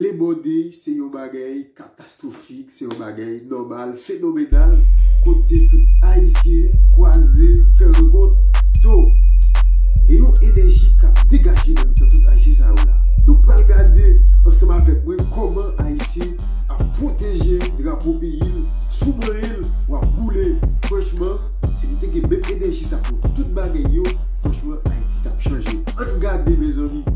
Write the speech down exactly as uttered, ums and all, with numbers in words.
Labor Day se yon bagay katastwofik, se yon bagay nòmal, fenomenal, kote tout Ayisyen kwaze, fè rankont. So, gen yon enèji k ap degaje nan mitan tout Ayisyen sa yo la. Nou pral gade ansanm avèk mwen kòman Ayisyen ap pwoteje drapo peyi l, sou manyen l, w ap boule. Franchman, si nou te gen menm enèji sa pou tout bagay yo, franchman, Ayiti t ap chanje. Ann gade, mezanmi.